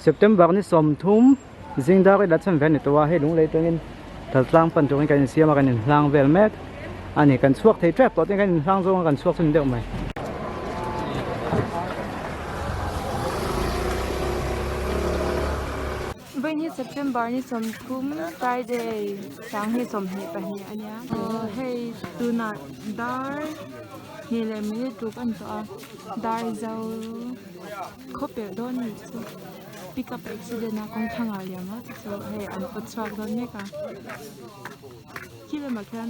September ni 30 zing dar ila chan ve ni tawh a hei lunglei tangin thaltlang pan turin kan insiam a kan inhlang vel mek a ni kan chhuak thei tep tawh tin kan inhlang zawng a kan chhuak chhun deuh mai. Vawiin hi September ni 30 Friday sang hi 22 a nia hei tunah dar hnih leh minute ruk a ni tawh a dar zo khaw pelh dawn a nih chu pickup accident a kawng thlang ah liam a chu hei an pawt chhuak dawn mek a khi lamah khian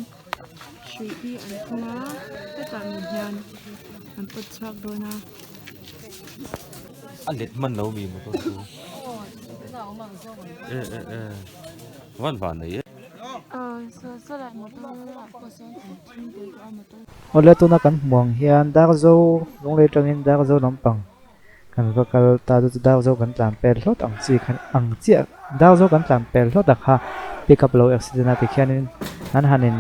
hrui hi an phung a hetah min hian an pawt chhuak dawn a. A let hman lo mi motor chu e e e van van nei e. Awle tuna kan hmuh ang hian Darzo Lunglei atangin Darzo lampang kan va kal ta chu chu Darzo kan tlan pel hlawt ang chi khan ang chiah Darzo kan tlan pel hlawt a kha pickup lo accident a tikhianin an han in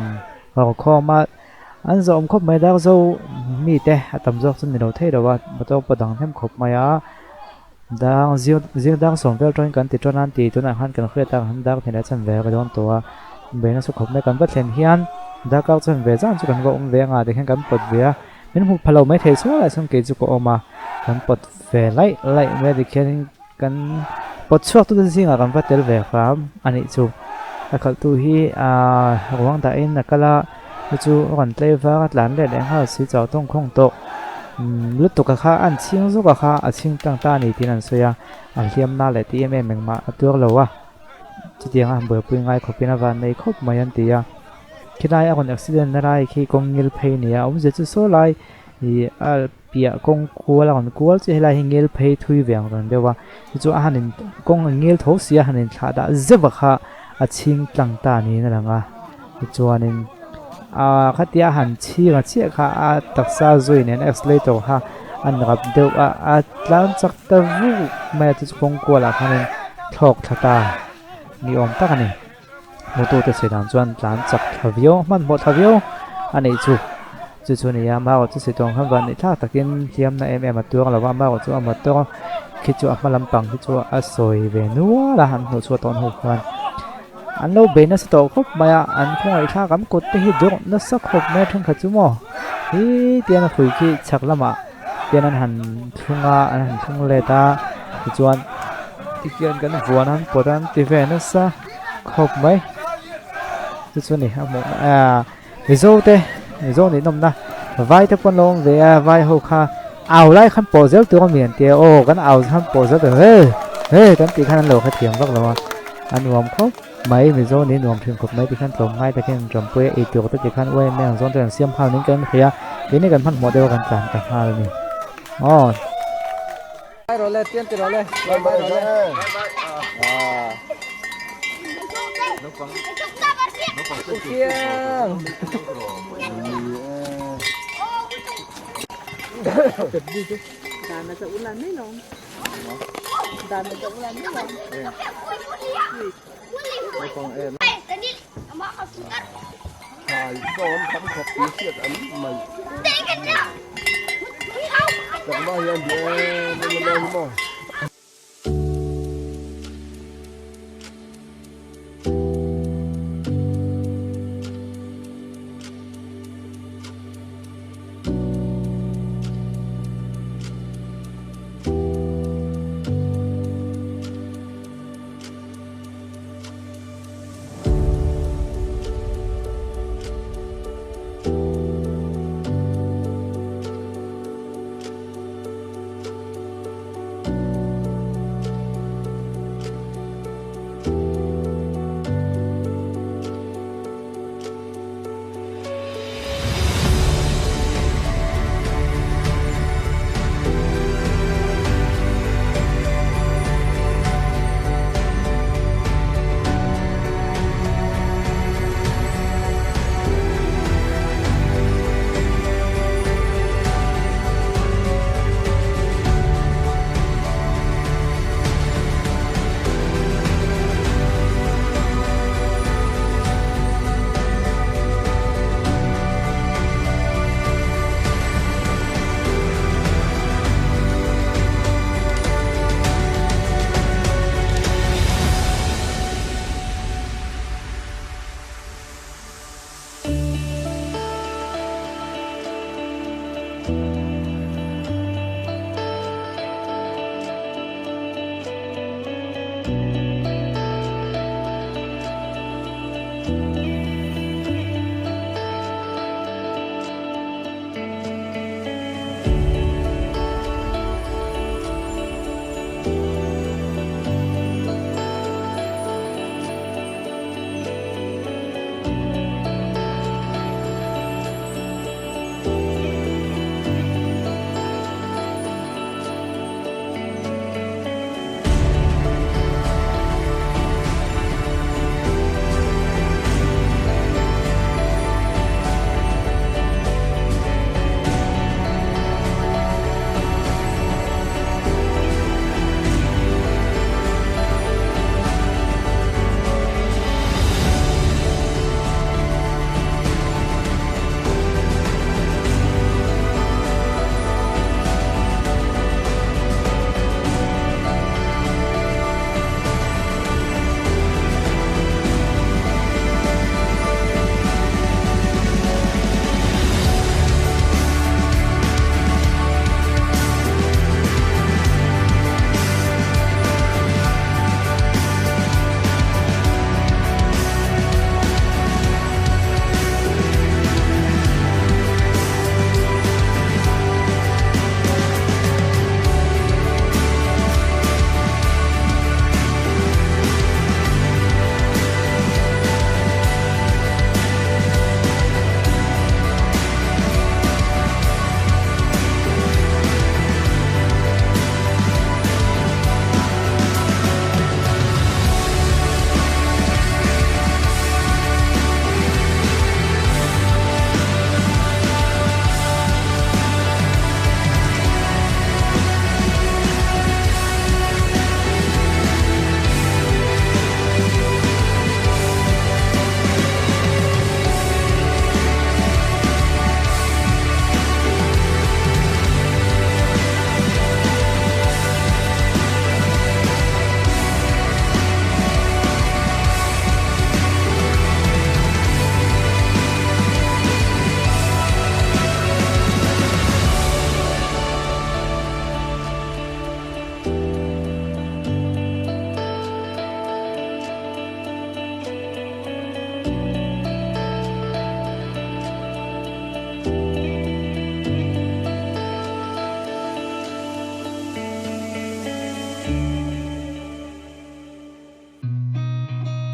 hawr khawm a an zawhawm khawp mai Darzo mite a tam zawk chu ni lo thei lo a motor pawh dang hnem khawp mai a dang zing zing dang sawm vel atangin kan ti tan a an ti tunah khan kan hriat ang han dar hnih leh chan ve ka dawn tawh a beihna chu khawp mai kan va thlen hian darkar chan ve zan chu kan va awm ve anga tikhian kan pawt ve a min hmuh pha lo mai thei sual ah chuan kei chu ka awm a kan pawt ve laih laih mai a tikhianin kan pawt chhuak tute zingah kan va tel ve hram a nih chu a khalh tu hi ahh ruang dahin a kal a chu chu a rawn tlei var a tlan let leh nghal si chau tawng khawng tawh lutuk a kha an chhing zawk a kha a chhing tang ta a ni tiin an sawi a a hliam na leh tih em em engmah a tuar lo a chutiang a han buaipui ngai khawpin a van nei khawp mai an ti a khilai a rawn accident na lai khi kawng ngil phei a ni a awmzia chu saw lai ih a piah kawng kual a rawn kual chiah helai hi ngil phei thui ve ang rawn deuh a chu chu a han in kawng a ngil tho si a han in thlah dah zeuh a kha a chhing tlang ta niin a lang a tichuanin ah khatia a han chhing a chiah kha a taksa zui nen accelerator kha a rap deuh a a tlan chak ta vuk mai a chu chu kawng kual ah khanin thlawk thla ta ni awm tak a ni. Motor te sawi dan chuan tlan chak thla viau hmanhmawh thla viau a neih chu chu chu a ni a amaherawhchu chu sawi tawng khan van neih thlak takin hliam na em em a tuar lo va amaherawhchu chu a motor khi chu a hma lampang khi chu a sawi ve nual a an hmuh chhuah tawh hnu khan an lo bei nasa tawh khawp mai a an khawngaih thlak an kut te hi dawrh nasa khawp mai a thenkhat chu maw hi tian a hrui khi chhak lamah tian an han thlung a an han thlung let a tichuan tikhian kan vuan a an pawt a an ti ve nasa khawp mai chu chu a ni a hmuh na Mizo te Mizo nih nawmna vai te pawh an lo awm ve a vai ho kha au lai khan pawh zel tur a mi an tia aw kan au khan pawh zel tur he he kan tih khan an lo hrethiam vak lo a a nuam khawp mai Mizo nih nuam thin khawp mai tikhan tlawm ngai takin an tanpui a eitur te tikhan uaim ang zawng te an siam nghal niin kan hria keini kan hmanhmawh deuh a kan tlan ta nghal a ni aw. Bye rawh le tian ti rawh le bye bye rawh le ah Ukiang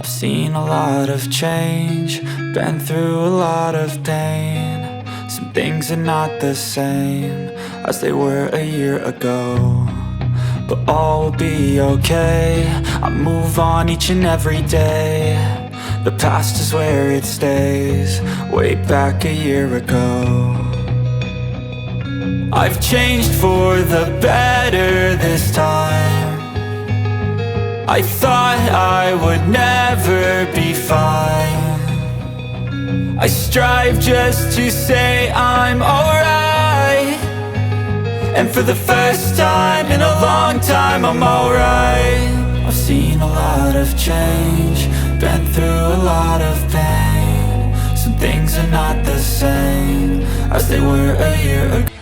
I've seen a lot of change, been through a lot of pain. Some things are not the same as they were a year ago. But all will be okay. I move on each and every day. The past is where it stays, way back a year ago. I've changed for the better this time. I thought I would never be fine. I strive just to say I'm alright. And for the first time in a long time, I'm alright. I've seen a lot of change, been through a lot of pain. Some things are not the same as they were a year ago.